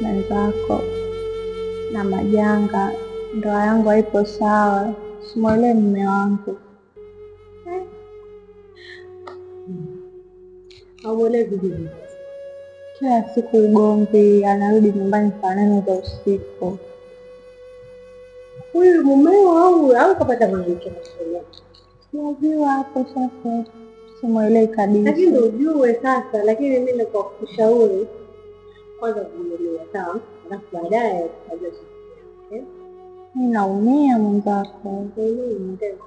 Mwenzako na majanga, ndoa yangu haipo sawa, simwelewi mume wangu. Haumuelewi vipi? Kila siku ugomvi, anarudi nyumbani saa 8 za usiku. Huyu mumeo au kapata mwanamke mwingine? Sijajua hapo sasa, simwelewi Lakini kabisa. ndio ujue sasa, lakini mimi kwa kushauri kwanza vumilia, sawa? Alafu baadaye utajua cha kufanya. Mi naumia mwenzako. Ndio.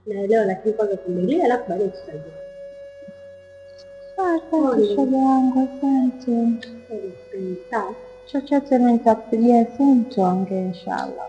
Naelewa, lakini kwanza vumilia, alafu baadaye tutajua. Sawa, asante shoga yangu, asante. Sawa. Chochote mi nitakupigia simu tuongee inshallah.